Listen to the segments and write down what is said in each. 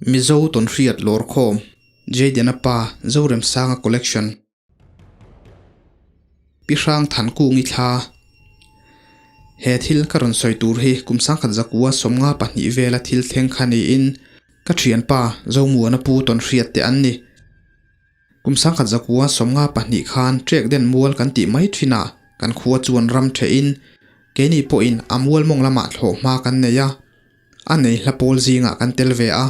Mizo Tawnhriat Lawrkhawm, Jayden-a pa Zoremsanga Collection. Pi Hrang Thankungi thla. He thil ka rawn sawi tur hi kum sangkhat zakua 52 vela thil thleng kha niin ka thianpa Zomuana pu Tawnhriat te an ni. Kum 1992 khan Trek Den mual kan tih mai thinah kan khua chuan ram thehin keini pawhin a mual mawng lamah thlawh hma kan nei a. A nei hla pawl zingah kan tel ve a,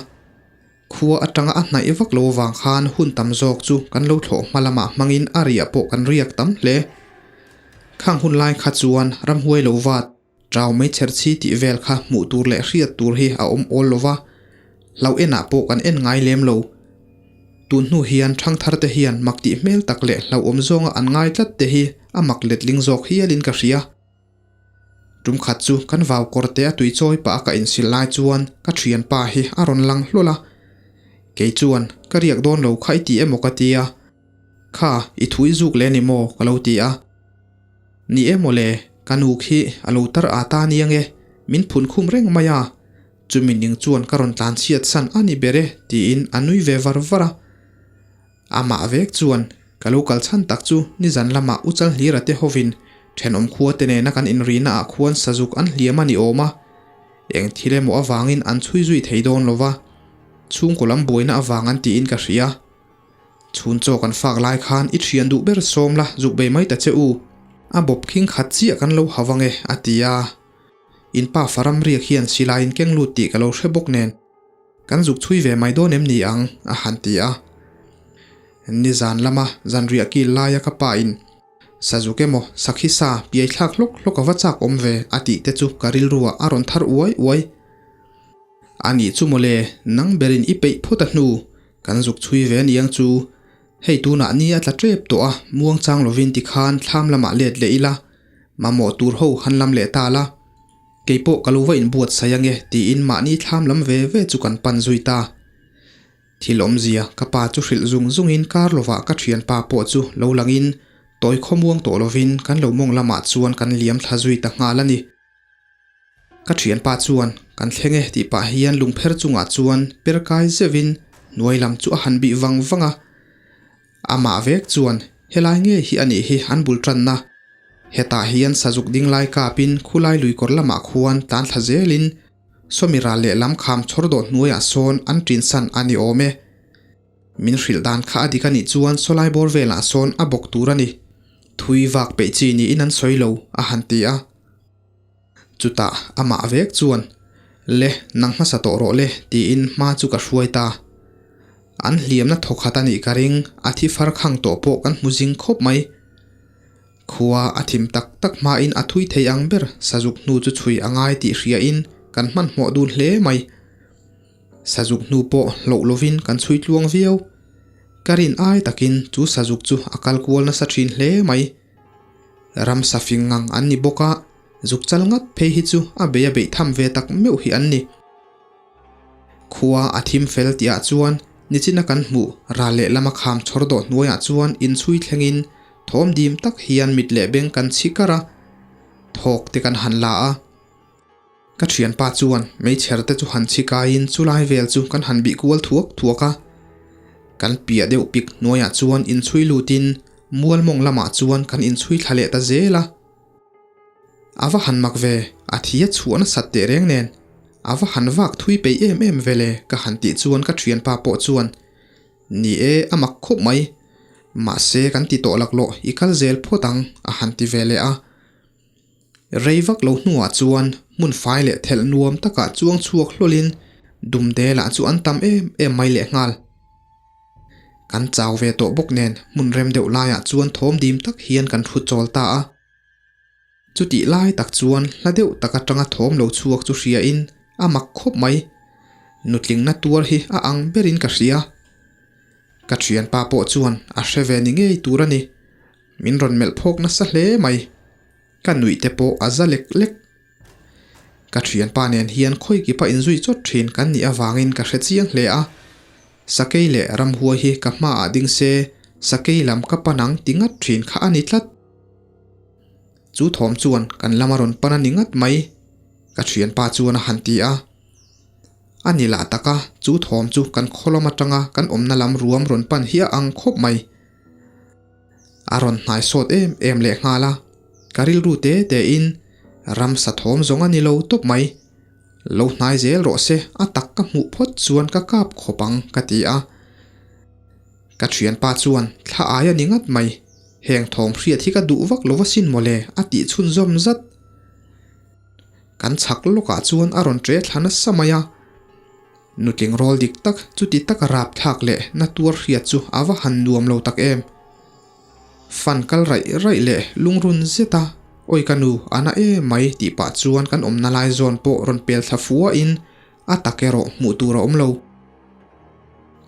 khua atanga a hnaih vak lo avang khan hun tam zawk chu kan lo thlawh hma lamah hmangin a riah pawh kan riak tam hle. Khang hun lai kha chuan ramhuai lo vat, chau mai chher chhi tih vel kha hmuh tur leh hriat tur hi a awm awl lo va, hlauh enah pawh kan en ngai lem lo. Tun hnu hian thangthar te hian mak tih hmel tak leh hlauhawm zawnga an ngai tlat te hi a mak letling zawk hialin ka hria. Tum khat chu kan vau kawr te a tui chawi pah a ka insil lai chuan ka thianpa hi a rawn lang hlawl a. Kei chuan ka riak dawn lo kha i ti emaw ka ti a. Kha, i thu i zuk leh ni maw ka lo ti a. Ni emaw le, ka nu khi a lo tar a ta nia nge, min phun khum reng mai a. Chumi ning chuan ka rawn tlan chhiat san a ni ber e tiin a nui ve var var a. Amah vek chuan ka lo kal chhan tak chu nizan lamah u Chalhlira te hovin thenawm khua te nena kan inrihna ah khuan sazuk an hliam a ni awm a, eng thil emaw avangin an chhui zui thei dawn lo va, chhungkaw lam buaina avang an tiin ka hria. Chhun chaw kan fak lai khan i thian duh ber sawm la zuk bei mai ta che u, a bawp khing khat chiah kan lo ha vang e a ti a. In pa faram riak hian silai in keng lut tih ka lo hre bawk nen. Kan zuk chhui ve mai dawn em ni ang? a han ti a. Nizan lama zanriah kil laia ka pa in Sazuk emaw sakhi sa piai thlak hlawk hlawk a va chak awm ve a tih te chu ka rilruah a rawn thar uai uai. A nih chu mawle, nang berin i peih phawt a hnu, kan zuk chhui ve aniang chu. Hei tunah ni a tla tep tawh a, muang chang lovin tikhan thlam lamah let leh ila, mamawh tur ho han lam leh ta la. Kei pawh ka lo va inbuatsaih ange tiin mahni thlam lam ve ve chu kan pan zui ta. Thil awmzia ka pa chu hrilh zung zungin kar lovah ka thianpa pawh chu lo langin tawi khawmuang tawh lovin kan lo mawng lamah chuan kan liam thla zui ta nghal a ni. Ka thianpa chuan kan thleng e tih pah hian lungpher chungah chuan per kai zeuhin hnuai lam chu a han bih vang vang a. Amah vek chuan helai ngei hi a nih hi an bul tanna. Hetah hian sazuk ding lai kapin khulai lui kawr lamah khuan tlan thla zelin sawmi ral leh lam kham chhawr dawh hnuaiah sawn an ṭinsan a ni awm e. Min hrilh dan kha a dik a nih chuan sawlai bawr velah sawn a bawk tur a ni. Thui vak peih chi niin an sawi lo, a han ti a. Chutah amah vek chuan, Le, nang hmasa tawh rawh le, tiin hma chu ka hruai ta. An hliamna thawkhat a nih ka ring, a thi far khang tawh pawh kan hmu zing khawp mai. Khua a thim tak tak hmain a thui thei ang ber sazuk hnu chu chhui a ngai tih hriain kan hmanhmawh dun hle mai. Sazuk hnu pawh hloh lovin kan chhui tluang viau. Ka rin ai takin chu sazuk chu a kal kual nasa thin hle mai. Ramsa fing ngang an ni bawk a, zuk chal ngat phei hi chu a bei a beih tham ve tak meuh hi an ni. Khua a thim fel tih ah chuan nichina kan hmuh ral leh lama kham chhawr dawh hnuaiah chuan inchhui thlengin thawm dim tak hian mit leh beng kan chhi kar a, thawk te kan han la a. Ka thianpa chuan meichher te chu han chhi kaiin chulai vel chu kan han bih kual thuak thuak a. Kan piah deuh pik hnuaiah chuan inchhui lutin mual mawng lamah chuan kan inchhui thla leh ta zel a. A va han mak ve, a thi a chhuah nasat teh reng nen. A va han vak thui peih em em ve le ka han tih chuan ka thianpa pawh chuan, Ni e, a mak khawp mai. Mahse kan ti tawh laklawh i kal zel phawt ang a han ti ve leh a. Rei vak lo hnuah chuan hmun fai leh thelh nuam takah chuang chhuak hlawlin dumde lah chu an tam em em mai lehnghal. Kan chau ve tawh bawk nen hmun rem deuh laiah chuan thawm dim tak hian kan thu chawl ta a. Chutih lai tak chuan hla deuh tak atanga thawm lo chhuak chu hriain a mak khawp mai. Nutlingna tuar hi a ang berin ka hria. Ka thianpa pawh chuan a hre ve ni ngei tur a ni. Min rawn melh phawk nasa hle mai. Ka nuih te pawh a za lek lek. Ka thianpa nen hian khawi kipa inzui chawt thin kan nih avangin ka hre chiang hle a. Sakei leh ramhuai hi ka hmaah ding se, sakei lam ka pan ang ti ngat thin kha a ni tlat. Chu thawm chuan kan lama rawn pan a ni ngat mai, ka thianpa chuan a han ti a. A ni lah tak a, chu thawm chu kan khawlawm atanga kan awmna lam ruam rawn pan hi a ang khawp mai. A rawn hnai sawt em em leh nghal a, ka rilru te te in ramsa thawm zawng a ni lo tawp mai. Lo hnai zel rawh se, a tak ka hmuh phawt chuan ka kap khawp ang ka ti a. Ka thianpa chuan thla ai a ni ngat mai, heng thawm hriat hi ka duh vak lo asin mawle a tih chhunzawm zat. Kan chhak lawkah chuan a rawn ṭe thla nasa mai a. Nutling rawl dik tak chuti taka rap thlak leh na tuar hriat chu a va han nuam lo tak em. Fan kal raih raih leh lungrun zet a, Awi ka nu, a na em mai tih pah chuan kan awmna lai zawn pawh rawn pel thla fua in a tak erawh hmuh tur a awm lo.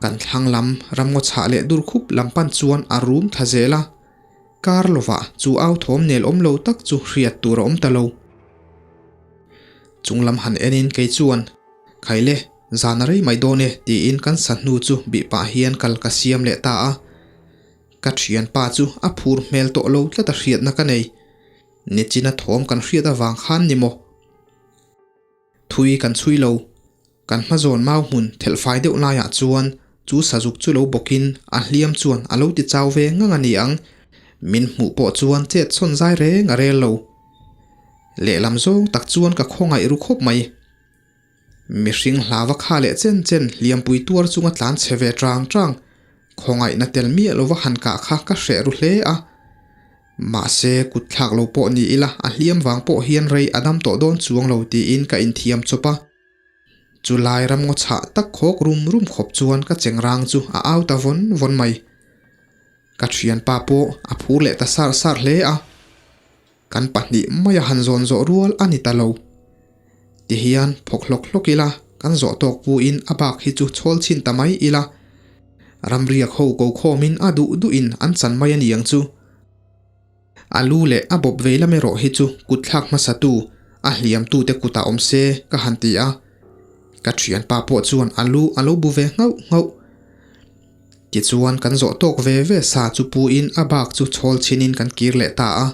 Kan thlang lam ramngaw chhah leh dur khup lam pan chuan a rum thla zel a. Kar lovah chu au thawm nel awm lo tak chu hriat tur a awm ta lo. Chung lam han enin kei chuan, Khaile, zan a rei mai dawn e tiin kan sa hnu chu bih pah hian kal ka siam leh ta a. Ka thianpa chu a phur hmel tawh lo tlat a hriatna ka nei. Nichina thawm kan hriat avang khan ni maw? Thui kan chhui lo. Kan hmazawn mau hmun thelh fai deuh laiah chuan chu sazuk chu lo bawkin a hliam chuan a lo ti chau ve ngang a ni ang. Min hmuh pawh chuan chet chhawn zai reng a rel lo. Lehlam zawng tak chuan ka khawngaih ru khawp mai. Mihring hlava kha leh chen chen hliampui tuar chunga tlan chhe ve chang chang khawngaihna tel miah lova han kah kha ka hreh ru hle a. Mahse, kut thlak lo pawh ni ila a hliam vang pawh hian rei a dam tawh dawn chuang lo tiin ka inthiam chawp a. Chu lai ramngaw chhah tak khawk rum rum khawp chuan ka chengrang chu a au ta vawn vawn mai. Ka thianpa pawh a phur leh ta sar sar hle a. Kan pahnih maia han zawn zawh rual a ni ta lo. Tihian phawk hlawk hlawk ila, kan zawh tawk puin a bak hi chu chhawl chhin ta mai ila. Ramriak ho ko khawmin a duh duhin an chan mai a ni ang chu. A lu leh a bawp vei lam erawh hi chu kut thlak hmasatu, a hliamtute kutah awm se ka han ti a. Ka thianpa pawh chuan a lu a lo bu ve nghauh nghauh. Tichuan kan zawh tawk ve ve sa chu puin a bak chu chhawl chhinin kan kir leh ta a.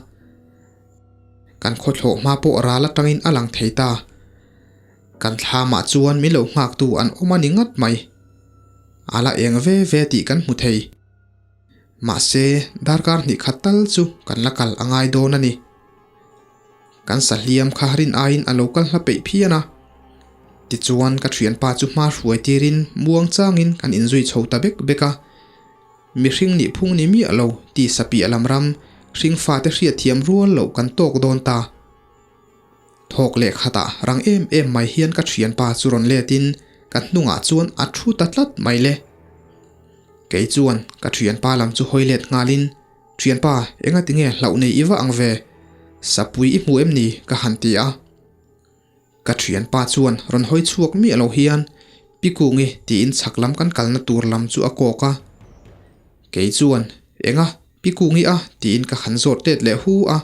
Kan khawthlawh hma pawh ral atangin a lang thei ta. Kan thlamah chuan min lo nghaktu an awm a ni ngat mai. A la eng ve ve tih kan hmu thei. Mahse, darkar hnih khat tal chu kan la kal a ngai dawn a ni. Kan sahliam kha rin aiin a lo kal hla peih phian a. Tichuan ka thianpa chu hma hruai tirin muang changin kan inzui chho ta bek bek a. Mihring nih phung ni miah lo ti sapiah lam ram hring fate hriatthiam rual loh kan tawk dawn ta. Thawk leh khatah rang em em mai hian ka thianpa chu rawn letin ka hnungah chuan a thu ta tlat mai le. Kei chuan ka thianpa lam chu hawi let nghalin, Thianpa, enga tinge hlauh nei i va ang ve? Sapui i hmu em ni? ka han ti a. Ka thianpa chuan rawn hawi chhuak miah lo hian, Pi Kungi tiin chhak lam kan kalna tur lam chu a kawk a. Kei chuan, Enga, Pi Kungi a? tiin ka han zawt let leh hu a.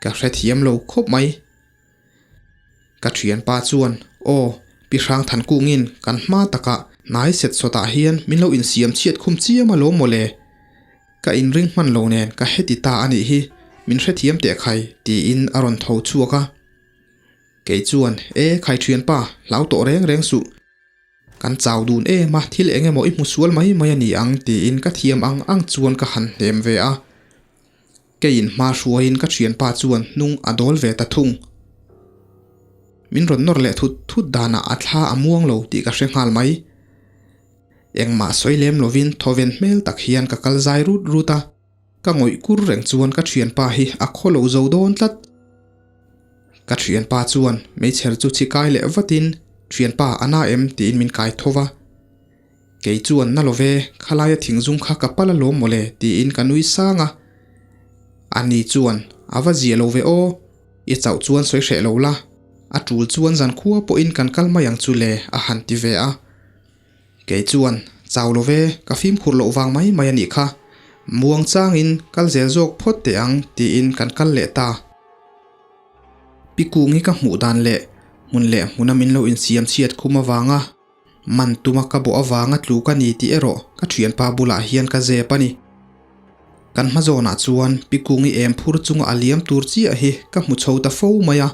Ka hrethiam lo khawp mai. Ka thianpa chuan, Aw, Pi Hrangthan Kungin kan hma takah hnai set sawtah hian min lo insiam chhiat khum chiam alawm mawle. Ka inring hman lo nen ka heti ta a nih hi, min hrethiam teh khai, tiin a rawn tho chhuak a. Kei chuan, E, khai thianpa, hlau tawh reng reng suh. Kan chau dun em a, thil eng emaw i hmu sual mai mai a ni ang, tiin ka thiam ang ang chuan ka han hnem ve a. Keiin hma hruaiin ka thianpa chuan hnung a dawl ve ta thung. Min rawn nawr leh thut thut danah a thla a muang lo tih ka hre nghal mai. Engmah sawi lem lovin thawven hmel tak hian ka kal zai rut rut a, ka ngawih kur reng chuan ka thianpa hi a khaw lo zo dawn tlat. Ka thianpa chuan meichher chu chhi kai leh vatin, Thianpa, a na em? tiin min kai tho va. Kei chuan na love, khalaia thingzung kha ka pal alawm mawle tiin ka nui sang a. Ani chuan, A va zia lo ve aw, i chauh chuan sawi hreh lo la, a tul chuan zankhua pawhin kan kal mai ang chu le a han ti ve a. Kei chuan, Chau love, ka fimkhur loh vang mai mai a nih kha, muang changin kal zel zawk phawt teh ang tiin kan kal leh ta. Pi Kungi ka hmuh dan leh hmun leh hmuna min lo insiam chhiat khum avanga Man tuma ka bawh avanga tlu ka ni tih erawh ka thianpa bulah hian ka zep a ni. Kan hma zawnah chuan Pi Kungi em phur chunga a liam tur chiah hi ka hmu chho ta fo mai a.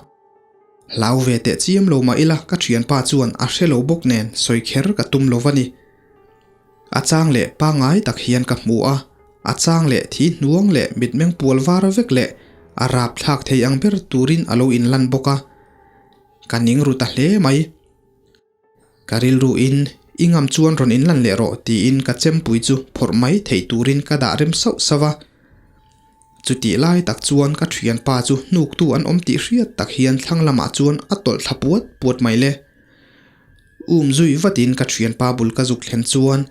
Hlau ve teh chiam lo mah ila ka thianpa chuan a hre lo bawk nen sawi kher ka tum lo va ni. A chang leh pangngai tak hian ka hmu a, a chang leh thi hnuang leh mitmeng pual var vek leh a rap thlak thei ang ber turin a lo inlan bawk a. Ka ning ru ta hle mai. Ka rilru in i ngam chuan rawn inlan leh rawh tiin ka chempui chu phawrh mai theih turin ka dah rem sauh sauh a. Chutih lai tak chuan ka thianpa chu hnuktu an awm tih hriat tak hian thlang lamah chuan a tawlh thla puat puat mai le. Um zui vatin ka thianpa bul ka zuk thlen chuan,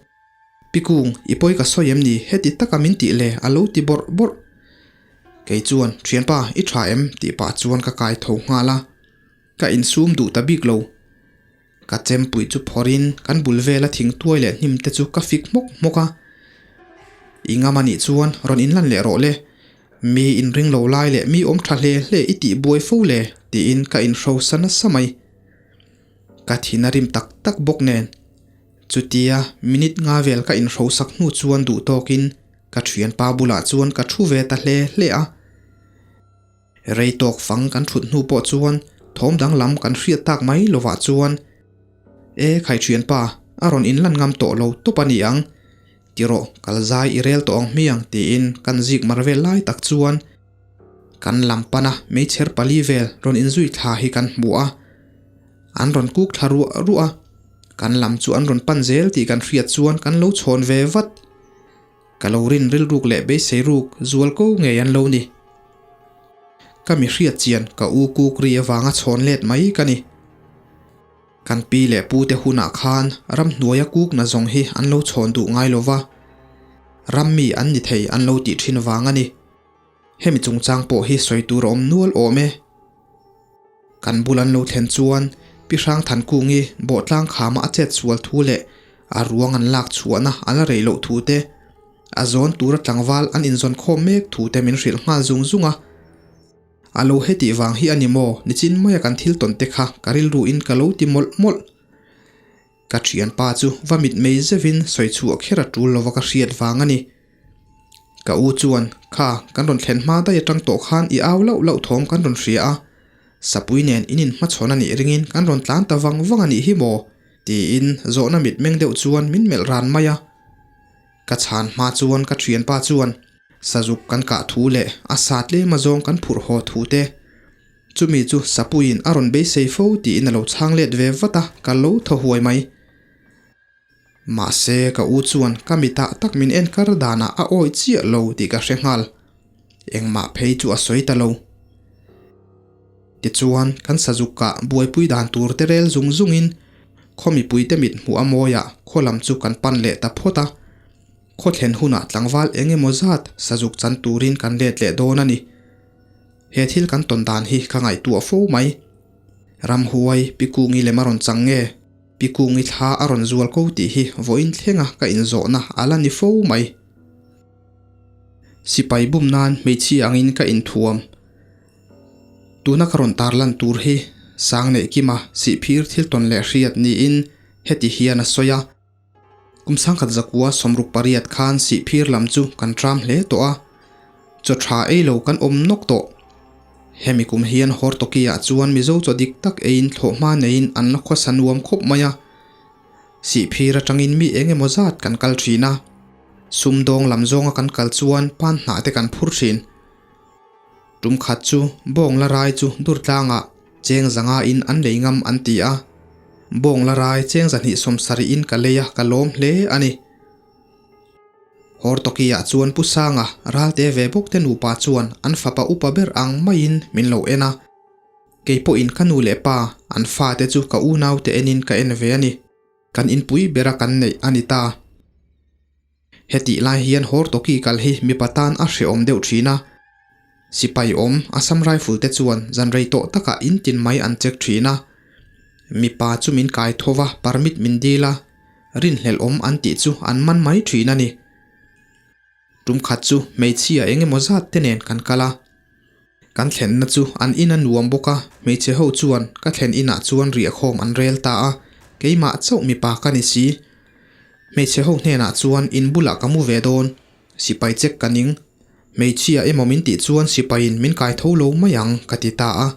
Pi Kung, i pawi ka sawi em ni? Heti taka min tih le a lo ti bawrh bawrh. Kei chuan, Thianpa, i tha em? tih pah chuan ka kai tho nghal a. Ka insum duh ta bik lo. Ka chempui chu phawrhin kan bul vela thingtuai leh hnim te chu ka fik hmawk hmawk a. I ngam anih chuan rawn inlan leh rawh le. Mi inring lo lai leh mi awm tha hle hle i tih buai fo le tiin ka inhrosa nasa mai. Ka thin a rim tak tak bawk nen. Chutia minute nga vel ka inhrosak hnu chuan duh tawkin ka thianpa bulah chuan ka thu ve ta hle hle a. Rei tawk fang kan thut hnu pawh chuan thawm danglam kan hriat tak mai lovah chuan, E khai thianpa, a rawn inlan ngam tawh lo tawp a ni ang. Ti rawh, kal zai i rel tawh ang hmiang tiin kan zik mar vel lai tak chuan kan lam pana meichher pali vel rawn inzui thla hi kan hmu a. An rawn kuk thla ruah ruah a, kan lam chu an rawn pan zel tih kan hriat chuan kan lo chhawn ve vat. Ka lo rin rilruk leh beisei ruk zual ko ngei an lo ni. Ka mi hriat chian ka u kuk ri avanga chhawn let mai ka ni. Kan pi leh pu te hunah khan ramhnuaia kuk na zawng hi an lo chhawn duh ngai lo va, ram mi an ni thei an lo tih thin vang a ni. Hemi chungchang pawh hi sawi tur a awm nual awm e. Kan bul an lo thlen chuan Pi Hrangthankungi bawhtlang khama a chet sual thu leh a ruang an lak chhuahna a la rei loh thu te, a zawn tura tlangval an inzawn khawm mek thu te min hrilh nghal zung zung a. A lo hetih vang hi a ni maw nichin maia kan thil tawn te kha ka rilruin ka lo ti mawlh mawlh. Ka thianpa chu va mitmei zeuhin sawi chhuah kher a tul lova ka hriat vang a ni. Ka u chuan, Kha, kan rawn thlen hma daih atang tawh khan i au lauh lauh thawm kan rawn hria a, Sapui nen in inhmachhawn a nih ringin kan rawn tlan ta vang vang a nih hi maw? tiin zawhna mitmeng deuh chuan min melh ran mai a. Ka chhan hma chuan ka thianpa chuan sazuk kan kah thu leh a sa tlem azawng kan phurh haw thu te, Chumi chu Sapuiin a rawn beisei fo tiin a lo chhang let ve vat a, ka lo thaw huai mai. Mahse ka u chuan ka mitah tak min en kar danah a awi chiah lo tih ka hre nghal. Engmah phei chu a sawi ta lo. Tichuan kan sazukah buaipui dan tur te rel zung zungin khaw mipuite mit hmuh a mawiah khaw lam chu kan pan leh ta phawt a. Khaw thlen hunah tlangval eng emaw zat sazuk chan turin kan let leh dawn a ni. He thil kan tawn dan hi ka ngaihtuah fo mai. Ramhuai, Pi Kungi lem a rawn chang nge? Pi Kungi thla a rawn zual ko tih hi vawiin thlenga ka inzawhna a la ni fo mai. Sipai bum nan hmeichhia angin ka inthuam. Tuna ka rawn tarlan tur hi Sangneihkima sihphir thil tawn leh hriat niin heti hian a sawi a. Kum sangkhat zakua 68 khan sihphir lam chu kan tram hle tawh a, chaw tha ei lo kan awm nawk tawh. Hemi kum hian Hortoki-ah chuan Mizo chaw dik tak eiin thlawhhma neiin an la khawsa nuam khawp mai a. Sihphir atangin mi eng emaw zat kan kal thin a, sumdawng lam zawnga kan kal chuan pan hnah te kan phur thin. Tum khat chu bawng la rai chu Durtlangah cheng zanga in an lei ngam an ti a, bawng la rai cheng zahnih 70 in ka lei a ka lawm hle a ni. Hortoki-ah chuan Pu Sanga ralte ve bawk te nupa chuan an fapa upa ber ang maiin min lo en a, kei pawhin ka nu leh pa an fate chu ka unaute enin ka en ve a ni. Kan inpui bera kan neih a ni ta. Hetih lai hian Hortoki kal hi mipa tan a hrehawm deuh thin a. Sipai awm Assam Rifle te chuan zan rei tawh takah in tin mai an check thin a. Mipa chu min kai tho va, permit min dil a, rinhlelh awm an tih chu an man mai thin a ni. Tum khat chu hmeichhia eng emaw zat te nen kan kal a. Kan thlenna chu an in a nuam bawk a, hmeichhe ho chuan ka thlen inah chuan riahkhawm an rel ta a, keimah chauh mipa ka ni si. Hmeichhe ho hnenah chuan in bulah ka mu ve dawn, sipai check ka ning. Hmeichhia emaw min tih chuan sipaiin min kai tho lo mai ang ka ti ta a.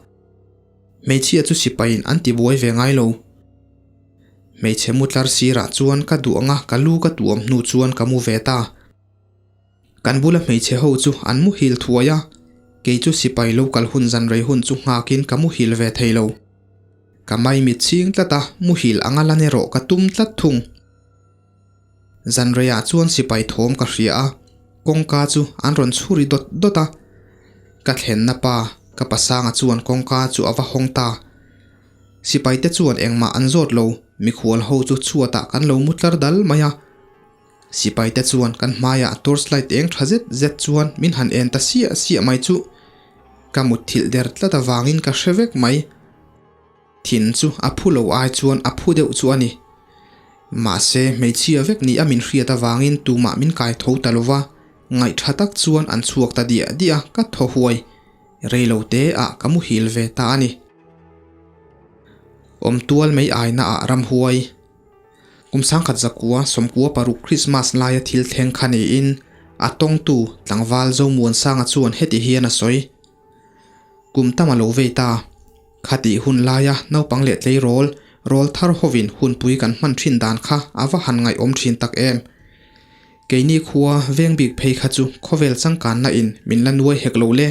Hmeichhia chu sipaiin an tibuai ve ngai lo. Hmeichhe mu tlar sirah chuan ka duh anga ka lu ka tuam hnu chuan ka mu ve ta. Kan bula hmeichhe ho chu an muhil thuai a, kei chu sipai lo kal hun zan rei hun chu nghakin ka muhil ve thei lo. Ka maimit chhing tlat a, muhil anga lan erawh ka tum tlat thung. Zan reiah chuan sipai thawm ka hria a, kawngka chu an rawn chhuri dawt dawt a. Ka thlenna pa, ka pasanga chuan kawngka chu a va hawng ta. Sipai te chuan engmah an zawt lo, mikhual ho chu chhuatah kan lo mu tlar dal mai a. Sipai te chuan kan hmaiah torchlight eng tha zet zet chuan min han en ta siah siah mai chu ka mutthilh der tlat avangin ka hre vek mai. Thin chu a phu lo ai chuan a phu deuh chu a ni. Mahse hmeichhia vek ni a min hriat avangin tumah min kai tho ta lova, ngaihtha tak chuan an chhuak ta diah diah a, ka thaw huai. Rei lo te ah ka muhil ve ta a ni. Awmtual mai aina ah ramhuai. Kum sangkhat zakua sawmkua paruk Krismas laia thil thleng kha niin a tawngtu tlangval Zomuansanga chuan heti hian a sawi. Kum tam a lo vei ta. Khatih hun laia naupang leh tleirawl, rawl thar hovin hunpui kan hman thin dan kha a va han ngaihawm thin tak em. Keini khua veng bik phei kha chu khawvel changkanna in min la nuai hek lo le.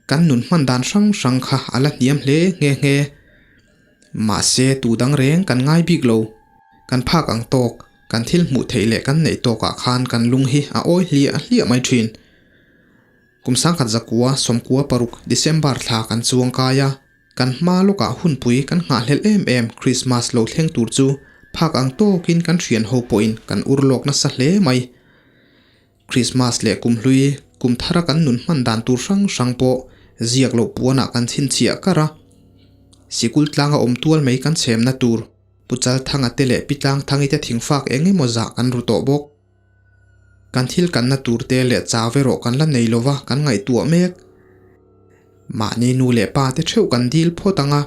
Kan nun hman dan hrang hrang kha a la hniam hle nghe nghe. Mahse tu dang reng kan ngai bik lo. Kan phak ang tawk, kan thil hmuh theih leh kan neih tawkah khan kan lung hi a awi hliah hliah mai thin. Kum sangkhat zakua sawmkua paruk December thla kan chuang kai a, kan hma lawkah hunpui kan nghahhlelh em em Christmas lo thleng tur chu phak ang tawkin kan thian ho pawhin kan ur lawk nasa hle mai. Christmas leh kum hlui kum thara kan nun hman dan tur hrang hrang pawh ziak loh puanah kan chhinchhiah kar a. Sikul tlanga awm tual mai kan chhemna tur Pu Chalthanga te leh Pi Tlangthangi te thingfak eng emaw zah kan ru tawh bawk. Kan thil kanna tur te leh chau erawh kan la nei lova kan ngaihtuah mek. Mahni nu leh pa te theuh kan dil phawt ang a,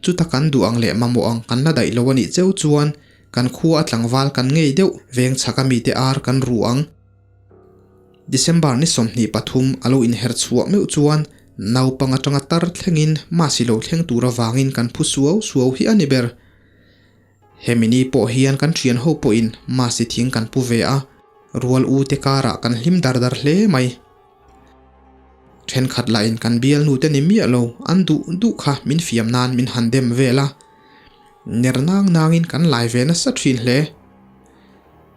chuta kan duh ang leh mamawh ang kan la daih lo a nih cheu chuan kan khua a tlangval kan ngei deuh veng chhaka mite ar kan ru ang. December ni 23 a lo inher chhuah meuh chuan naupang atanga tar thlengin masi lo thleng tur avangin kan phu suau suau hi a ni ber. Hemi ni pawh hian kan thian ho pawhin masi thing kan pu ve a, rual u te karah kan hlim dar dar hle mai. Thenkhat lahin kan bialnu te ni miah lo, an duh duh kha min fiam nan min han dem vel a, ner nang nangin kan lai ve nasa thin hle.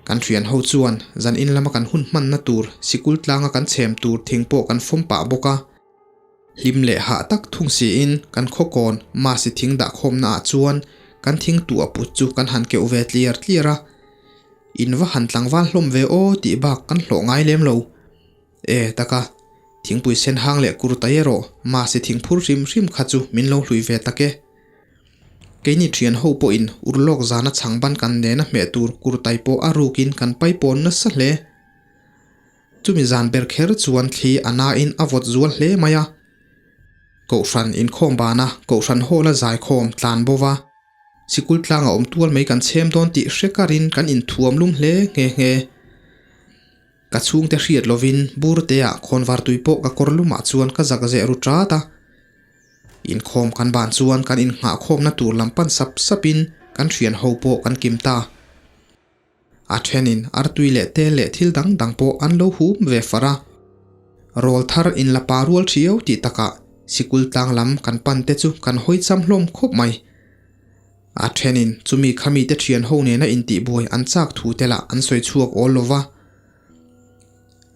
Kan thian ho chuan zan in lama kan hun hmanna tur sikul tlanga kan chhem tur thing pawh kan fawm pah bawk a. Hlim leh hah tak thung siin kan khawkawn Masi thing dahkhawmna ah chuan kan thing tuah put chu kan han keuh ve tliar tliar a. In va han tlangval hlawm ve aw tih bak kan hlawh ngai lem lo. E taka, thingpui sen hang leh kur tai erawh Masi thing phur hrim hrim kha chu min lo hlui ve tak e. Keini thian ho pawhin urlawk zana chhangban kan nena hmeh tur kur tai pawh a rukin kan paipawn nasa hle. Chumi zan ber kher chuan thli a nain a vawt zual hle mai a. Kohhran inkhawm bana Kohhran Hall-a zaikhawm tlan bo va, sikul tlanga awm tual mai kan chhem dawn tih hre karin kan inthuam lum hle nghe nghe. Ka chhungte hriat lovin Burte-ah khawnvartui pawh ka kawr lumah chuan ka zak zeh ru tat a. Inkhawm kan ban chuan kan innghahkhawmna tur lam pan sap sapin kan thian ho pawh kan kim ta. A thenin artui leh tel leh thil dang dang pawh an lo hum ve far a. Rawl thar in la pa rual thiau tih takah sikul tlang lam kan pan te chu kan hawi cham hlawm khawp mai. A thenin chumi khami te thian ho nena intihbuai an chak thu te lah an sawi chhuak awl lo va.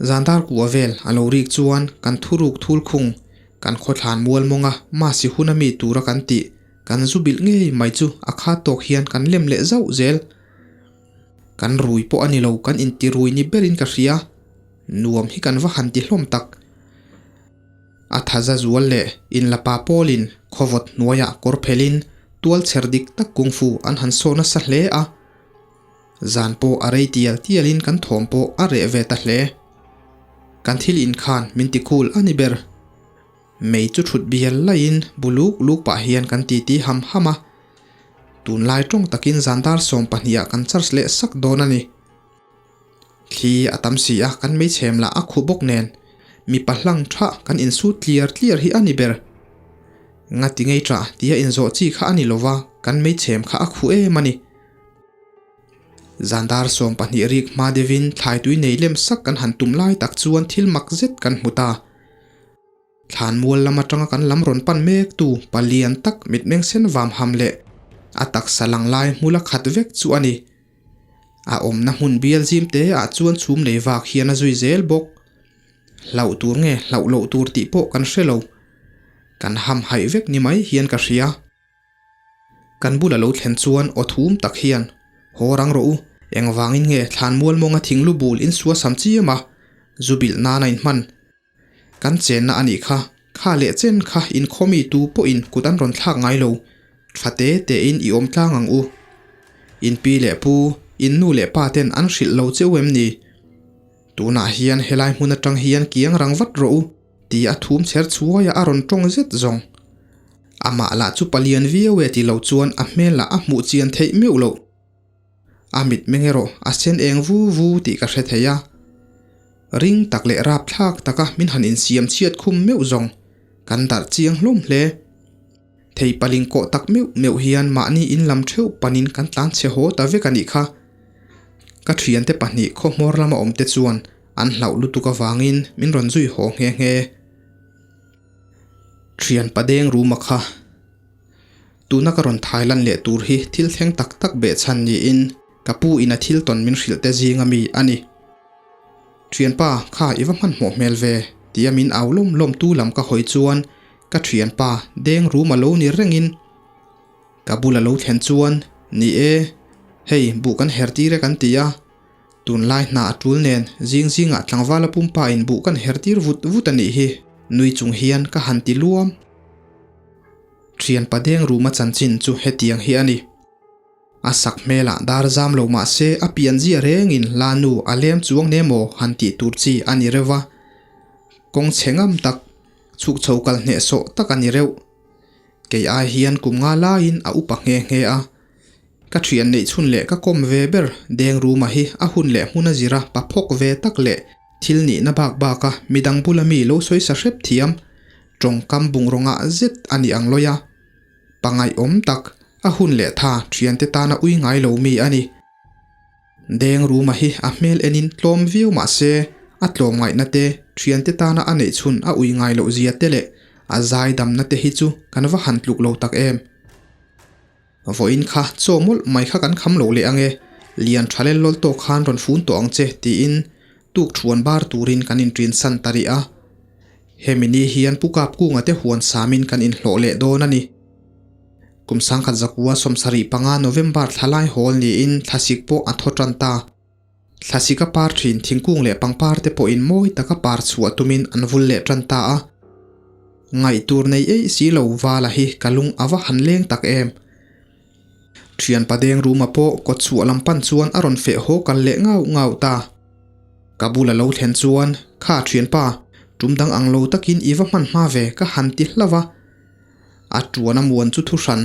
Zandar kua vel a lo rik chuan kan thuruk thul khung kan khawthlan mual mawnga masi huna mi tura kan tih kan zu bilh ngei mai chu a khat tawk hian kan lem leh zauh zel. Kan rui pawh a ni lo kan inti rui ni berin ka hria, nuam hi kan va han ti hlawm tak. A thaza zual leh inlapa pawlin khawvawt hnuaiah kawr phelin tual chher dik tak kungfu an han saw nasa hle a. Zan pawh a rei tial tialin kan thawm pawh a reh ve ta hle. Kan thil inkhan min ti cool a ni ber. Mei chu thut bial laiin bu luk luk pah hian kan titi ham ham a. Tunlai tawng takin zan dar 12 ah kan charge leh sak dawn a ni. Thli a tam si a kan meichhem lah a khu bawk nen mipa hlang tha kan insut tliar tliar hi a ni ber. Ngati ngei ṭah tia inzawh chi kha a ni lo va, kan meichhem kha a khuh em a ni. Zandar 12 rik hma deuhin thlai tui nei lem sak kan han tum lai tak chuan thil mak zet kan hmu ta. Thlanmual lam atanga kan lam rawn pan mek tu palian tak mitmeng sen vam ham leh a taksa lang lai hmula khat vek chu a ni. A awmna hmun bial zim te ah chuan chhum nei vak hian a zui zel bawk. Hlauh tur nge hlauh loh tur tih pawh kan hre lo. Kan ham haih vek ni mai hian ka hria. Kan bula lo thlen chuan aw thum tak hian, Haw rang rawh u, engvangin nge thlanmual mawnga thinglu bul in sua sam chiam a, zu bilh nan a inhman. Kan chenna a nih kha, kha leh chen kha inkhawmi tu pawhin kut an rawn thlak ngai lo, tha te tein i awm tlang ang u. In pi leh pu, in nu leh pa ten an hrilh lo che u em ni? Tunah hian helai hmun atang hian kiang rang vat rawh u. Ti a thum chher chhuaia a rawn tawng zet zawng. Amah lah chu palian viau e ti lo chuan a hmel lah a hmuh chian theih meuh loh. A mitmeng erawh a sen eng vu vu tih ka hre thei a. Ring tak leh rapthlak taka min han insiam chhiat khum meuh zawng kan darh chiang hlawm hle. Thei paling kawh tak meuh meuh hian mahni in lam theuh panin kan tlan chhe haw ta vek a nih kha. Ka thiante pahnih khawhmawr lama awmte chuan An hlauh lutuk avangin min rawn zui haw nghe nghe. Thian Padeng Ruma kha tuna ka rawn thai lan leh tur hi thil thleng tak tak behchhan niin ka pu in a thil tawn min hrilh te zinga mi a ni. Thianpa kha i va hmanhmawh hmel ve tia min au lawm lawm tu lam ka hawi chuan ka thianpa Deng Ruma lo ni rengin ka bula lo thlen chuan ni e, hei buh kan her tir e kan ti a. Tunlai hna a tul nen zing zingah tlangvala pumpa in buh kan her tir vut vut a nih hi, nui chung hian ka han ti luam. Thian Padeng Ruma chanchin chu hetiang hi a ni. A sak hmelah dar zam lo mah se a pian zia rengin la nu a lem chuang ne maw han tih tur chi a ni reuh va. Kawng chhe ngam tak, chhuk chho kal hnehsawh tak a ni reuh. Kei ai hian kum nga laiin a upa nghe nghe a. Ka thian neih chhun leh ka kawm ve ber Deng Ruma hi a hun leh hmun a zira pa phawk ve tak leh thil nihna bak baka midang bula mi lo sawi sa hrep thiam tawngkam bungraw ngah zet a ni ang lawi a. Pangaihawm tak, a hun leh tha thiante tana ui ngai lo mi a ni. Deng Ruma hi a hmel enin tlawm viau mah se a tlawm ngaihna te, thiante tana a neih chhun a ui ngai loh zia te leh a zaidamna te hi chu kan va han tluk lo tak em. Vawiin kha chaw mawlh mai kha kan kham lo leh ang e, lian tha lel lawl tawk khan rawn fun tawh ang che tiin tuk thuan bar turin kan inṭin san ta rih a. Hemi ni hian Pu Kapkunga te huan samin kan inhlawh leh dawn a ni. Kum 1975 November thla lai hawl niin thlasik pawh a thaw tan ta. Thlasik a par thin thingkung leh pangpar te pawhin mawi taka par chhuah tumin an vul leh tan ta a. Ngaihtur nei eih si lo Vala hi ka lung a va han leng tak em. Thianpa deng ruma pawh kawt chhuah lam pan chuan a rawn feh haw kal leh ngau ngau ta. Ka bula lo thlen chuan, Kha thianpa, tum dang ang lo takin i va hman hma ve ka han ti hlauh a. A tuan a muan chu thuhran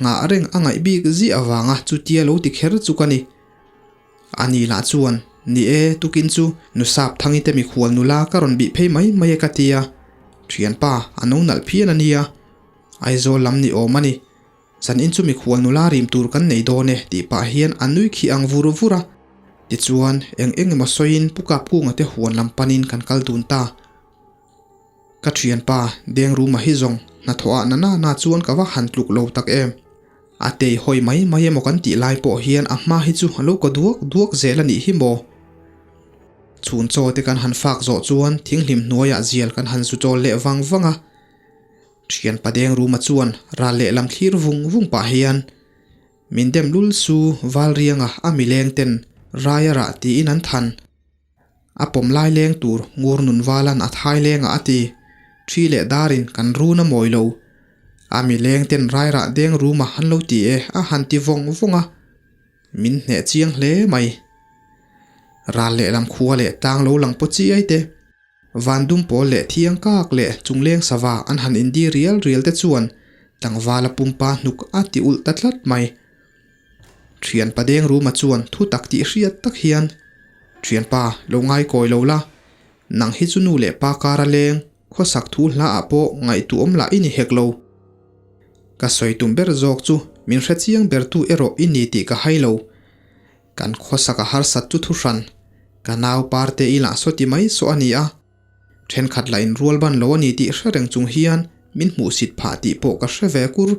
nghah reng a ngaih bik ziah avanga chutia lo ti kher chu ka ni. A ni lah chuan, Ni e, tukin chu Nusap Thangi te mikhual nula ka rawn bih phei mai mai e ka ti a, thianpa a no nalh phian a nia, Aizawl lam ni awm a ni. Zanin chu mikhual nula rim tur kan nei dawn e tih pah hian a nui khi ang vur vur a. Tichuan, eng eng emaw sawiin Pu Kapkunga te huan lam panin kan kal dun ta. Ka thianpa, Deng Ruma hi zawng hnathawh ah na na na chuan ka va han tluk lo tak em. A tei hawi mai mai emaw kan tih lai pawh hian a hma hi chu a lo kaw duak duak zel a nih hi maw. Chhun chaw te kan han fak zawh chuan thinghlim hnuaiah zial kan han zu chawl leh vang vang a. Thianpa Deng Ruma chuan ral lehlam thlir vung vung pah hian min dem lul su Valrianga a mileng ten rai a rah tiin an than. A pawm lai leng tur ngur nun valan a thai lengah a ti. Thi leh darin kan run a mawi lo. A mi leng ten rairah deng ruma han lo ti e a han ti vawng vawng a. Min hneh chiang hle mai. Ral lehlam khua leh tlang lo lang paw chiai te. Van dum pawl leh thiang kak leh chungleng sava an han indi rial rial te chuan tlangvala pumpa hnuk a ti ulh ta tlat mai. Thianpa deng ruma chuan thu tak tih hriat tak hian, Thianpa, lo ngai kawi lo la, nang hi chu nu leh pa kara leng, khawsak thu hla ah pawh ngaihtuah awm lah i ni hek lo. Ka sawi tum ber zawk chu min hre chiang bertu erawh i ni tih ka hai lo. Kan khawsak a harsat chu thuhran, ka nau parte i lah saw ti mai saw a ni a. Thenkhat lah in rual ban lo a ni tih hre reng chung hian min hmuhsit phah tih pawh ka hre ve kur.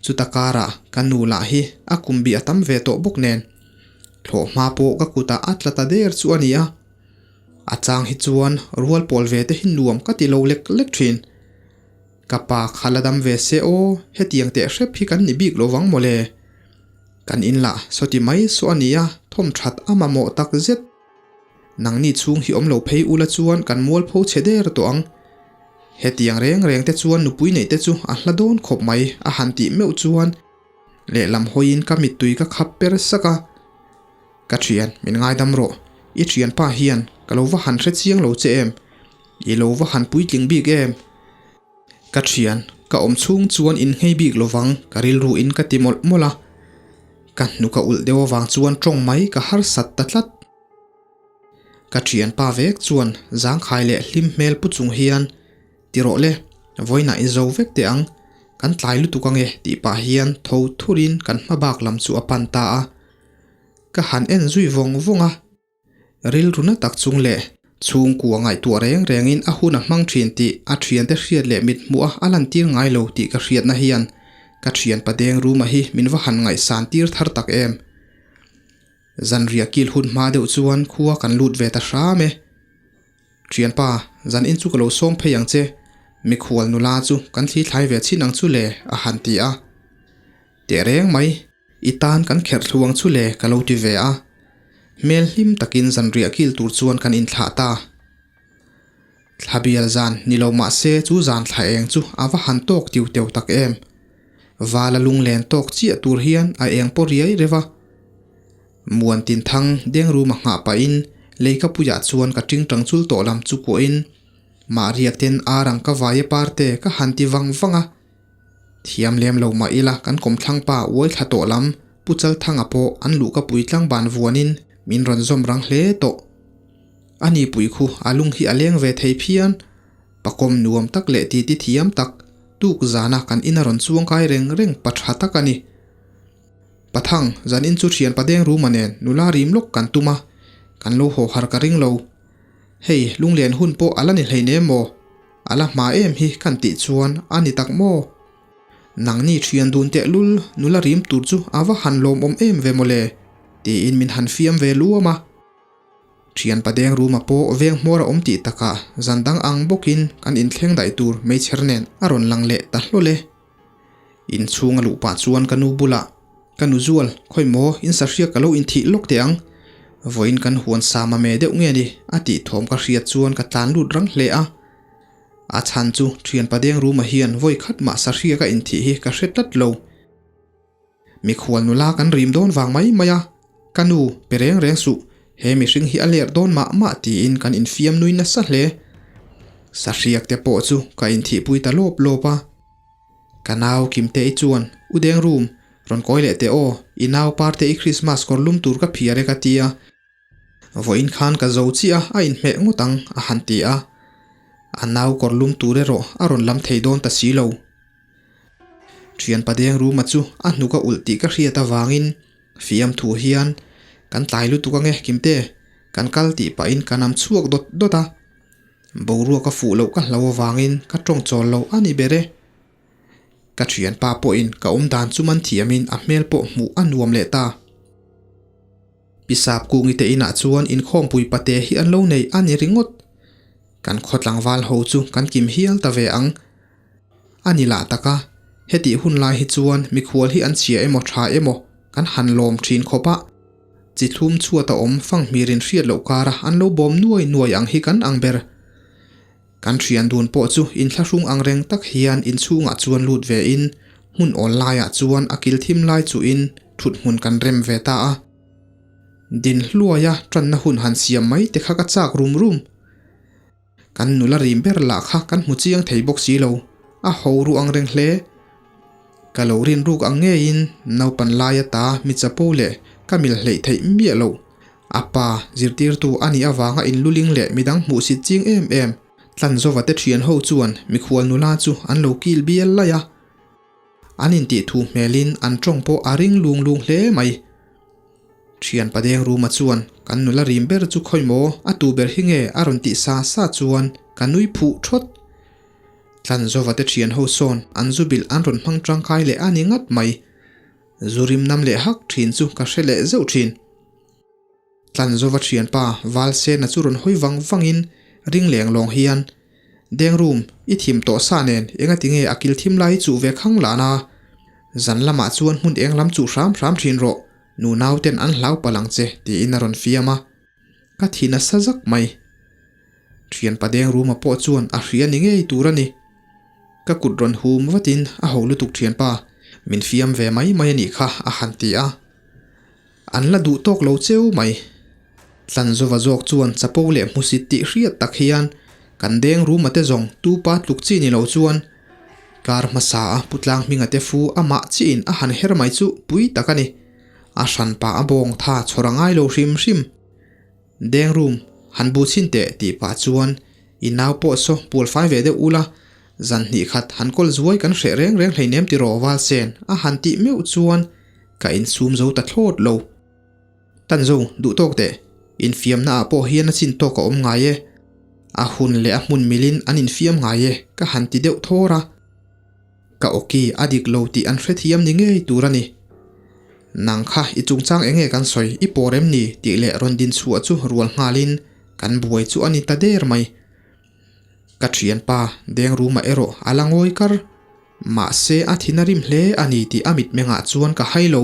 Chuta karah ka nu lah hi a kum bih a tam ve tawh bawk nen, thlawh hma pawh ka kutah a tla ta der chu a ni a. A chang hi chuan rual pawl ve te hi nuam ka ti lo lek lek thin. Ka pa kha la dam ve se aw, hetiang teh hrep hi kan ni bik lo vang mawle. Kan in lah sawti mai saw a nia, thawm that a mamawh tak zet. Nangni chhung hi awm lo phei ula chuan kan mualpho chhe der tawh ang. Hetiang reng reng te chuan nupui neih te chu a hla dawn khawp mai a han tih meuh chuan lehlam hawiin ka mittui ka khap per sak a. Ka thian, min ngaidam rawh. I thianpa hian ka lo va han hre chiang lo che em? I lo va han puitling bik em? Ka thian, ka awm chhung chuan in nghei bik lovang ka rilru in ka ti mawlh mawlh a. Ka hnuk a ulh deuh avang chuan tawng mai ka harsat ta tlat. Ka thianpa vek chuan zangkhai leh hlim hmel pu chung hian Ti rawh le, vawiinah i zo vek teh ang, kan tlai lutuk ange tih pah hian tho thurin kan hma bak lam chu a pan ta a. Ka han en zui vawng vawng a, rilru na tak chung leh chhungkua ngaihtuah reng rengin a hun a hmang thin tih a thiante hriat leh mit hmuh a a lantir ngai lo tih ka hriatna hian ka thianpa deng ruma hi min va han ngaihsan tir thar tak em. Zanriah kil hun hma deuh chuan khua kan lut ve ta hram e. Thianpa, zan in chu ka lo sawm phei ang che, mikhual nula chu kan thli thlai ve chin ang chu le, a han ti a. Teh reng mai, i tan kan kherh thlu ang chu le, ka lo ti ve a. Hmel hlim takin zanriah kil tur chuan kan inthlah ta. Thlabial zan ni lo mah se chu zan thla eng chu a va han tawk tiu teu tak em. Vala lunglen tawk chiah tur hian a eng pawh riai reuh a. Muan tin thang deng rum a nghah pahin leikapuiah chuan ka tingtang chul tawh lam chu kuahin mah riak ten ar ang ka vai e parte ka han ti vang vang a. Thiam lem lo mah ila kan kawmthlang pa uai thla tawh lam Pu Chalthanga pawh an luhkapui tlangban vuanin min rawn zawm rang hle tawh. A ni pui khu a lung hi a leng ve thei phian. Pakawm nuam tak leh titi thiam tak tuk zana kan ina rawn chuang kai reng reng pa tha tak a ni. Pathang, zanin chu thian padeng ruma nen nula rim lawk kan tum a, kan lo haw har ka ring lo. Hei, lunglen hun pawh a la ni hleinem maw? A la hma em hi kan tih chuan a ni tak maw? Nangni thian dun tehlul nula rim tur chu a va han lawmawm em ve mawle? tiin min han fiam ve luam a. Thian padeng ruma pawh veng hmawr a awm tih takah zan dang ang bawkin kan inthleng daih tur meichher nen a rawn lang leh ta hlawl e. Inchhung a luh pah chuan ka nu bulah, Ka nu Zual, khawi maw, in sahriak ka lo inthih lawk teh ang. Vawiin kan huan sama me deuh nge ni? a tih thawm ka hriat chuan ka tlan lut rang hle a. A chhan chu thian Padeng Ruma hian vawi khat mah sahriak a inthih hi ka hre tlat lo. Mikhual nula kan rim dawn vang mai mai a, ka nu, pe reng reng suh, he mihring hi a ler dawn mah mah tiin kan infiam nui nasa hle. Sahriak te pawh chu ka inthihpui ta lawp lawp a. Ka nau Kimte-i chuan, U Deng Rum, rawn kawi leh teh aw, i nau Parte-i Krismas kawr lum tur ka phiar e ka ti a. Vawiin khan ka zo chiah a, a inhmeh ngawt ang, a han ti a. A nau kawr lum tur erawh a rawn lam thei dawn ta si lo. Thian Padeng Ruma chu a hnuk a ulh tih ka hriat avangin fiam thu hian, Kan tlai lutuk ange Kimte, kan kal tih pahin ka nam chhuak dawt dawt a. Boruak a fuh loh ka hlo avangin ka tawng chawl lo a ni ber e. Ka thianpa pawhin ka awm dan chu man thiamin a hmel pawh hmuh a nuam leh ta. Pi Sapkungi te inah chuan inkhawmpui pate hi an lo nei a ni ringawt. Kan khaw tlangval ho chu kan kim hial ta ve ang. A ni lah tak a, hetih hun lai hi chuan mikhual hi an chhia emaw tha emaw kan han lawm thin khawp a, chi thlum chhuat a awm fanghmir in hriat loh kara an lo bawm nuai nuai ang hi kan ang ber. Kan thian dun pawh chu inthlahrung ang reng tak hian inchhungah chuan lut ve in hmun awl laiah chuan a kil thim lai chuhin thut hmun kan rem ve ta a. Din hluaia tanna hun han siam mai te kha ka chak rum rum. Kan nula rim ber lah kha kan hmu chiang thei bawk si lo, a ho ru ang reng hle. Ka lo rin ruk ang ngeiin naupan laia ta mi chapo leh ka mil hleih theih miah loh. A pa, zirtirtu a nih avanga inluling leh midang hmuhsit ching em em, Tlanzova te thian ho chuan mikhual nula chu an lo kil bial laih a. An intih thu hmelin an tawng pawh a ring lung lung hle mai. Thian Padeng Ruma chuan kan nula rim ber chu khawi maw a tu ber hi nge a rawn tih sa sa chuan ka nui phuh thawt. Tlanzova te thian ho sawn an zu bilh an rawn hmang tangkai leh a ni ngat mai. Zu rim nam leh hak thin chu ka hre leh zeuh thin. Tlanzova thianpa Valsena chu rawn hawi vang vangin ring leng lawng hian, Deng room, i thim tawh sa nen engati nge a kil thim lai hi chuh ve khang lah na? Zan lamah chuan hmun eng lam chuh hram hram thin rawh, nu nauten an hlau palh ang che, tiin a rawn fiam a. Ka thi nasa zak mai. Thianpa deng room-a pawh chuan a hria ni ngei tur a ni. Ka kut rawn hum vatin a ho lutuk thianpa, min fiam ve mai mai a nih kha, a han ti a. An la duh tawk lo cheu mai. Tlanzova zawk chuan chapo leh hmusit tih hriat tak hian kan deng ruma te zawng tupa tluk chi ni lo chuan kar hmasa a Pu Tlanghminga te fu amah chiin a han her mai chu pui tak a ni. A hranpa a bawng tha chhawr a ngai lo hrim hrim. Deng rum, han bu chhin teh tih pah chuan i nau pawh saw pual fai ve deuh ula, zan hnih khat han kawl zuai kan hreh reng reng hleinem tiraw Valsen a han tih meuh chuan ka insum zo ta thlawt lo. Tan zo, duh tawk teh, infiamna ah pawh hian a chin tawk a awm ngai e. A hun leh a hmun milin an infiam ngai e ka han ti deuh thawr a. Ka awki a dik lo tih an hrethiam ni ngei tur a ni. Nang kha i chungchang eng nge kan sawi i pawr em ni tih leh rawn din chhuah chu rual nghalin kan buai chu a ni ta der mai. Ka thianpa Dengruma erawh a la ngawi kar. Mahse a thin a rim hle a ni tih a mitmengah chuan ka hai lo.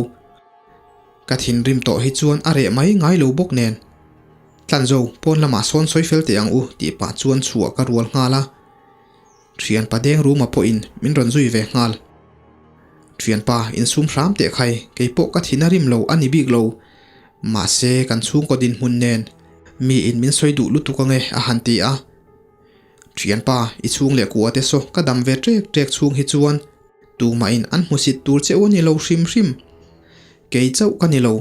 Ka thinrim tawh hi chuan a reh mai ngai lo bawk nen. Tlanzo, pawn lamah sawn sawi fel teh ang u tih pah chuan chhuah ka rual nghal a. Thianpa deng ruma pawhin min rawn zui ve nghal. Thianpa, insum hram teh khai, kei pawh ka thin a rim lo a ni bik lo. Mahse, kan chhungkaw dinhmun nen miin min sawi duh lutuk ange a han ti a. Thianpa, i chhung leh kua te saw ka dam ve ṭek ṭek chhung hi chuan tumahin an hmusit tur che u a ni lo hrim hrim. Kei chauh ka ni lo,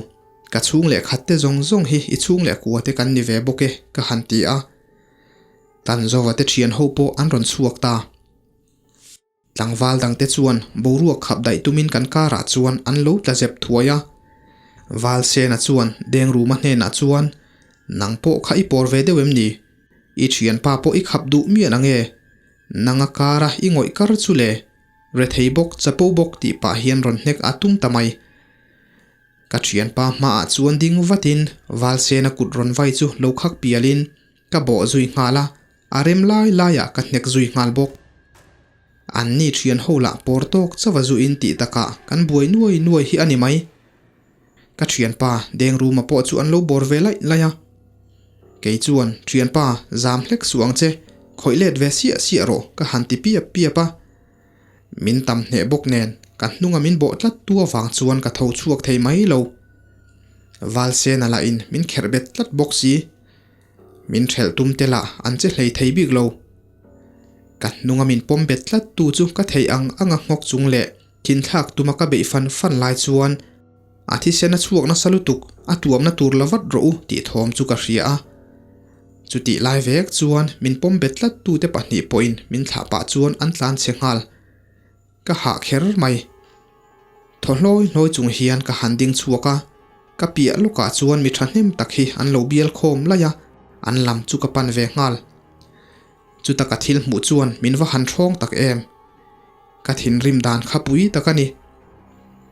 ka chhung leh khat te zawng zawng hi i chhung leh kua te kan ni ve bawk e ka han ti a. Tanzova te thian ho pawh an rawn chhuak ta. Tlangval dangte chuan boruak khap daih tumin kan karah chuan an lo tla zep thuai a. Valsena chuan Dengruma hnenah chuan, Nang pawh kha i pawr ve deuh em ni? I thianpa pawh i khap duh miah ang e. Nanga kara i ngawih kar chu le. Rethei bawk, chapo bawk tih pah hian rawn hnek a tum ta mai. Ka thianpa hmaah chuan ding vatin Valsena kut rawn vai chu lo khak pialin Ka bawh zui nghal a, a rem lai laiah ka hnek zui nghal bawk. An ni thian ho lah pawr tawk chauh a zuin tih takah kan buai nuai nuai hi a ni mai. Ka thianpa Dengruma pawh chu an lo bawr ve laih laih a. Kei chuan, Thianpa, zam hlek suh ang che, khawih let ve siah siah rawh ka han ti piap piap a. Min tam hneh bawk nen ka hnunga min bawh tlat tu avang chuan ka tho chhuak thei mai lo. Valsena lahin min kherh bet tlat bawk si. Min ṭhelh tum te lah an che hlei thei bik lo. Ka hnunga min pawm bet tlat tu chu ka theih ang anga nghawk chung leh thinthlak tuma ka beih fan fan lai chuan a thisen a chhuak nasa lutuk a tuamna tur la vat rawh u tih thawm chu ka hria a. Chutih lai vek chuan min pawm bet tlat tu te pahnih pawhin min thlah pah chuan an tlan chhe nghal. Ka hah kher mai. Thaw hlawi hlawi chung hian ka han ding chhuak a, ka piah lawkah chuan mi thahnem tak hi an lo bial khawm laih a, an lam chu ka pan ve nghal. Chuta ka thil hmuh chuan min va han hrawng tak em. Ka thinrim dan kha pui tak a ni.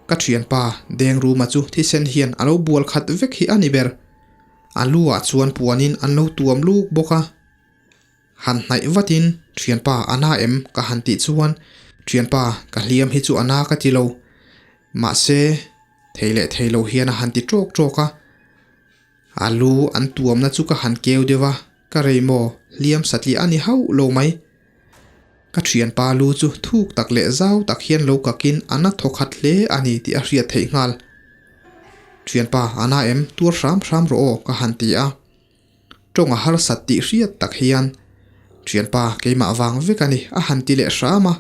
Ka thianpa Dengruma chu thisen hian a lo bual khat vek hi a ni ber. A lu ah chuan puanin an lo tuam luk bawk a. Han hnaih vatin, Thianpa, a na em? ka han tih chuan, Thianpa, ka hliam hi chu a na ka ti lo. Mahse, thei leh thei lo hian a han ti ṭawk ṭawk a. A lu an tuamna chu ka han keu deuh a, ka rei maw, hliam satliah a ni hauh lo mai. Ka thianpa lu chu thuk tak leh zau tak hian lo kakin a na thawkhat hle a ni tih a hriat theih nghal. Thianpa, a na em? Tuar hram hram rawh aw, ka han ti a. Tawng a harsat tih hriat tak hian, Thianpa, keimah vang vek a ni, a han ti leh hram a.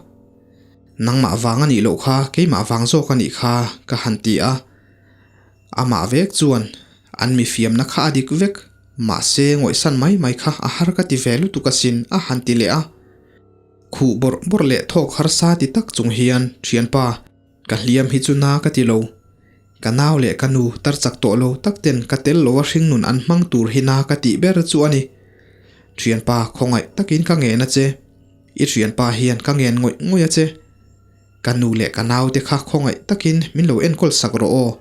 Nangmah vang a nih loh kha, keimah vang zawk a nih kha, ka han ti a. Amah vek chuan, An mi fiamna kha a dik vek, mahse ngawihsan mai mai kha a har ka ti ve lutuk asin, a han ti leh a. Khuh bawrh bawrh leh thawk harsa ti tak chung hian, Thianpa. Ka hliam hi chu na ka ti lo. Ka nau leh ka nu tar chak tawh lo tak ten ka tel lo a hringnun an hmang tur hi na ka tih ber chu a ni. Thianpa khawngaih takin ka ngen a che. I thianpa hian ka ngen ngawih ngawih a che. Ka nu leh ka nau te kha khawngaih takin min lo enkawl sak rawh aw.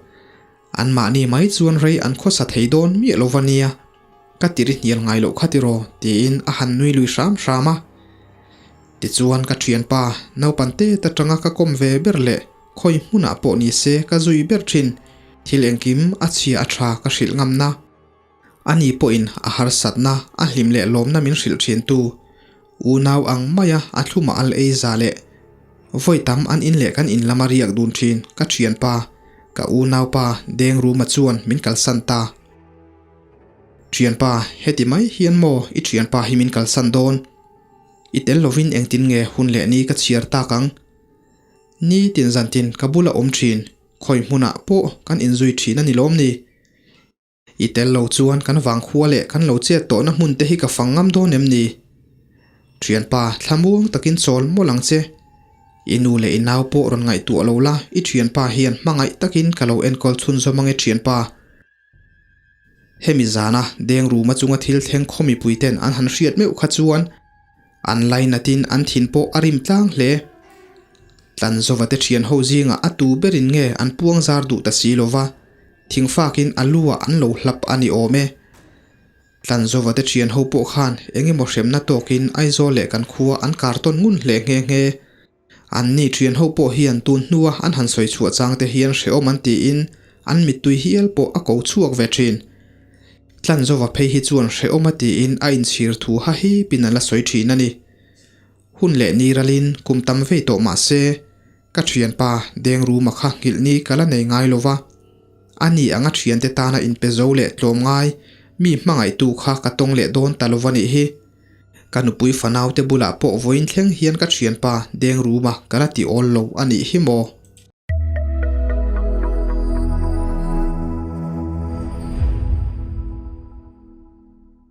Anmahni mai chuan rei an khawsa thei dawn miah lo va nia. Ka tiri hnial ngai loh kha tiraw tiin a han nui lui hram hram a. Tichuan ka thianpa naupan tet atanga ka kawm ve ber leh khawi hmunah pawh ni se ka zui ber thin. Thil engkim a chhia a tha ka hrilh ngamna. Ani pawhin a harsatna, a hlim leh lawmna min hrilh thin tu. Unau ang maia a thluma al ei za leh vawi tam an in leh kan in lama riak dun thin ka thianpa, ka unaupa Dengruma chuan min kalsan ta. Thianpa, heti mai hian maw i thianpa hi min kalsan dawn? I tel lovin engtin nge hun leh ni ka chhiar tak ang? Ni tin zan tin ka bula awm thin, khawi hmunah pawh kan inzui thin a ni lawm ni? I tel lo chuan kan vangkhua leh kan lo chet tawhna hmun te hi ka fang ngam dawn em ni? Thianpa, thlamuang takin chawl mawlh ang che. I nu leh i nau pawh rawn ngaihtuah lo la, i thianpa hian hmangaih takin ka lo enkawl chhunzawm ange thianpa. Hemi zana deng ruma chunga thil thleng khaw mipuiten an han hriat meuh kha chuan an lainatin an thin pawh a rim tlang hle. Tlanzova te thian ho zingah a tu berin nge an puang zar duh ta si lova, thingfakin a lu ah an lo hlap a ni awm e. Tlanzova te thian ho pawh khan eng emaw hremna tawkin Aizawl leh kan khua an kar tawn ngun hle nghe nghe. An ni thian ho pawh hian tun hnua an han sawi chhuah chang te hian hrehawm an tiin an mittui hial pawh a ko chhuak ve thin. Tlanzova phei hi chuan hrehawm a tiin a inchhir thu ha hipin a la sawi thin a ni. Hun leh ni ralin kum tam vei tawh mah se, ka thianpa Dengruma kha nghilh ni ka la nei ngai lo va. A ni anga thiante tana inpe zo leh tlawm ngai mi hmangaihtu kha ka tawng leh dawn ta lo va nih hi. Ka nupui fanaute bulah pawh vawiin thleng hian ka thianpa Dengruma ka la ti awl lo a nih hi maw?